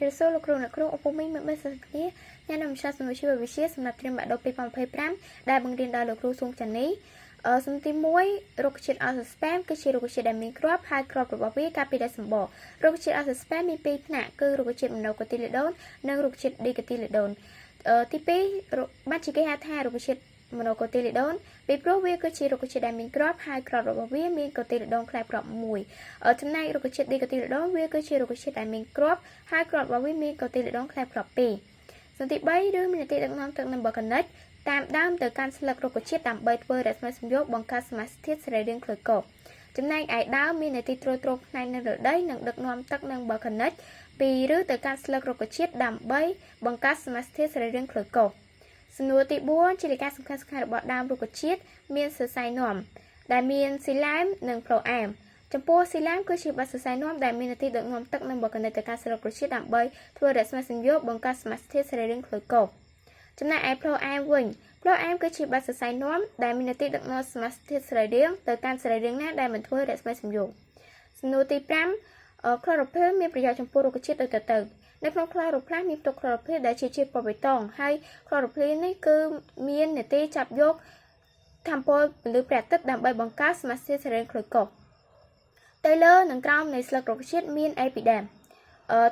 ជម្រាបសួរលោកគ្រូអ្នកគ្រូអពុមីមិត្តមិត្តសិស្សគ្នាញ៉ាំនំឆ្លាសំណួរជីវវិទ្យាសម្រាប់ត្រៀមបាក់ឌុប2025ដែលបង្រៀនដោយលោកគ្រូសួងចានីអឺសំណួរទី1រុក្ខជាតិអល់ស្ពែមគឺជារុក្ខជាតិដែលមានគ្រាប់ហើយគ្រាប់របស់វាការពារដោយសម្បករុក្ខជាតិអល់ស្ពែមមានពីរថ្នាក់គឺរុក្ខជាតិម៉ូណូកូទីលីដូននិងរុក្ខជាតិឌីកូទីលីដូនអឺទី2បានជាគេហៅថារុក្ខជាតិម៉ូណូកូទីលីដូនពីព្រោះវាគឺជារុក្ខជាតិដែលមានគ្រាប់ហើយគ្រាប់របស់វាមានកូទីលីដូនខ្លែបគ្រាប់មួយចំណែករុក្ខជាតិឌីកូទីលីដូនវាគឺជារុក្ខជាតិដែលមានគ្រាប់ហើយគ្រាប់របស់វាមានកូទីលីដូនខ្លែបគ្រាប់ពីរសំទី3ឬមាននីតិដឹកនាំទឹកនិងបកនិចតាមដើមទៅកាន់ស្លឹករុក្ខជាតិដើម្បីធ្វើរស្មីសំយោគបង្កើតសមាសធាតុសរីរាង្គក្លូកូចំណែកឯដើមមាននីតិទ្រទ្រង់ផ្នែកនៅរដីនិងដឹកនាំទឹកនិងបកនិចពីឬទៅកាន់ស្លឹករុក្ខជាតិដើម្បីបង្កើតសមាសធាតុសរីរាង្គក្លូកូសំណួរទី4ជាលិកាសំខាន់ៗរបស់ដើមរុក្ខជាតិមានសរសៃនាំដែលមានស៊ីឡែមនិងប្រូអែមចំពោះស៊ីឡែមគឺជាបាតសរសៃនាំដែលមាននាទីដឹកនាំទឹកនិងបកនិតទៅកាន់ស្លឹករុក្ខជាតិដើម្បីធ្វើរស្មីសំយោគបង្កើតសមាសធាតុសរីរាង្គក្លូកូចំណែកឯប្រូអែមវិញប្រូអែមគឺជាបាតសរសៃនាំដែលមាននាទីដឹកនាំសមាសធាតុសរីរាង្គទៅកាន់សរីរាង្គណាដែលមិនធ្វើរស្មីសំយោគសំណួរទី5ក្លូរ៉ូហ្វីលមានប្រយោជន៍ចំពោះរុក្ខជាតិដូចតទៅនៅក្នុងក្លូរ៉ូផ្លាស់មានផ្ទុកក្លូរ៉ូហ្វីលដែលជាជាតិពណ៌បៃតងហើយក្លូរ៉ូហ្វីលនេះគឺមាននាទីចាប់យកថាមពលពន្លឺព្រះអាទិត្យដើម្បីបង្កើតសមាសធាតុសរីរាង្គក្លូកូទៅលើនិងក្រោមនៃស្លឹករុក្ខជាតិមានអេពីដែម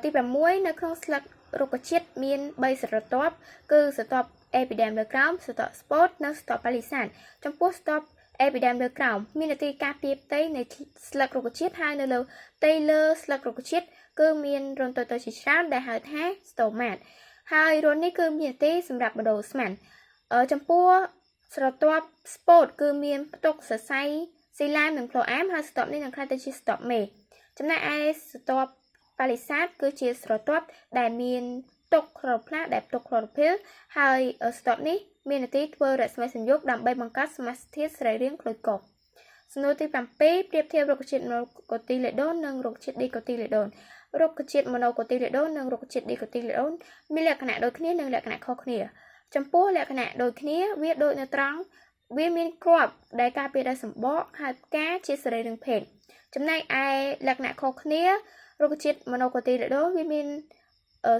ទី6នៅក្នុងស្លឹករុក្ខជាតិមាន3ស្រទាប់គឺស្រទាប់អេពីដែមលើក្រោមស្រទាប់ស្ពតនិងស្រទាប់ប៉ាលីសានចំពោះស្រទាប់អេពីដែមលើក្រោមមាននទីការពារផ្ទៃនៃស្លឹករុក្ខជាតិហើយនៅលើផ្ទៃលើស្លឹករុក្ខជាតិគឺមានរន្ធតូចៗជាច្រើនដែលហៅថាស្តូម៉ាតហើយរន្ធនេះគឺមាននទីសម្រាប់បដូរស្មានចំពោះស្រទាប់ស្ពតគឺមានផ្ទុកសរសៃស៊ីឡែមនិងប្លូអែមហើយស្រទាប់នេះនឹងក្លាយទៅជាស្រទាប់មេចំណែកឯស្រទាប់ប៉ាលីសាតគឺជាស្រទាប់ដែលមានទុកក្លូរ៉ូផ្លាដែលផ្ទុកក្លូរ៉ូហ្វីលហើយស្រទាប់នេះមាននទីធ្វើរស្មីសំយោគដើម្បីបង្កើតសមាសធាតុសរីរាង្គក្លូកូសំណួរទី7ប្រៀបធៀបរុក្ខជាតិម៉ូណូកូទីលេដូននិងរុក្ខជាតិឌីកូទីលេដូនរុក្ខជាតិម៉ូណូកូទីលេដូននិងរុក្ខជាតិឌីកូទីលេដូនមានលក្ខណៈដូចគ្នានិងលក្ខណៈខុសគ្នាចំពោះលក្ខណៈដូចគ្នាវាដូចនៅត្រង់វាមានគ្រាប់ដែលការពារដោយសម្បកហើយផ្កាជាសរីរាង្គភេទចំណែកឯលក្ខណៈខុសគ្នារុក្ខជាតិម៉ូណូកូទីលេដូនវាមាន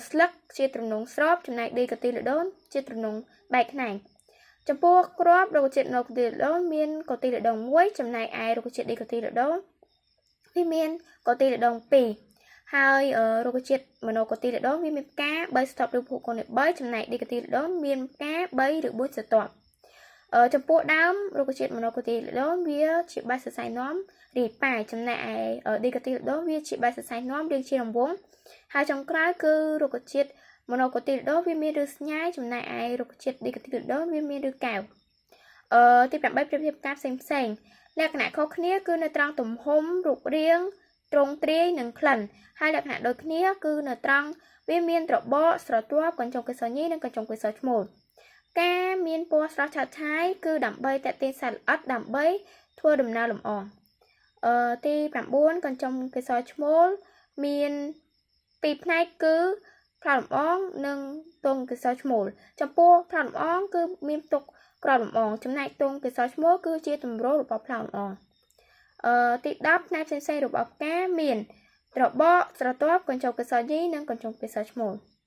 ស្លឹកជាទ្រនងស្របចំណែកឌីកូទីលេដូនជាទ្រនងបែកខ្នែងចំពោះគ្រាប់រុក្ខជាតិម៉ូណូកូទីលេដូនមានកូទីលេដូនមួយចំណែកឯរុក្ខជាតិឌីកូទីលេដូនវាមានកូទីលេដូន2ហើយរុក្ខជាតិម៉ូណូកូទីលេដូនវាមានផ្កា3ស្ទាប់ឬភក់កូន3ចំណែកឌីកូទីលេដូនមានផ្កា3ឬ4ស្រទាប់ចំពោះដើមរុក្ខជាតិម៉ូណូកូទីលេដូនវាជាបាសសរសៃនាំរាយប៉ាយចំណែកឯឌីកូទីលេដូនវាជាបាសសរសៃនាំរាងជារង្វង់ហើយចុងក្រោយគឺរុក្ខជាតិម៉ូណូកូទីលេដូនវាមានឫសស្ញែចំណែកឯរុក្ខជាតិឌីកូទីលេដូនវាមានឫសកែវអឺទី8ប្រៀបធៀបការផ្សេងផ្សេងលក្ខណៈខុសគ្នាគឺនៅត្រង់ទំហំរូបរាងទ្រង់ទ្រាយនិងក្លិនហើយលក្ខណៈដូចគ្នាគឺនៅត្រង់វាមានត្របកស្រទាប់កញ្ចុងកេសរញីនិងកញ្ចុងកេសរឈ្មោលការមានពណ៌ស្រស់ឆើតឆាយគឺដើម្បីតេទាញសត្វល្អិតដើម្បីធ្វើដំណើរលំអងអឺទី9កញ្ចុងកេសរឈ្មោលមានពីរផ្នែកគឺផ្លែលំអងនិងទងកេសរឈ្មោលចំពោះផ្លែលំអងគឺមានផ្ទុកក្របលំអងចំណែកទងកេសរឈ្មោលគឺជាទម្ររបស់ផ្លែលំអងអឺទី10ផ្នែកផ្សេងៗរបស់ផ្កាមានត្របកស្រទាប់កញ្ចុងកេសរយីនិងកញ្ចុងកេសរឈ្មោល។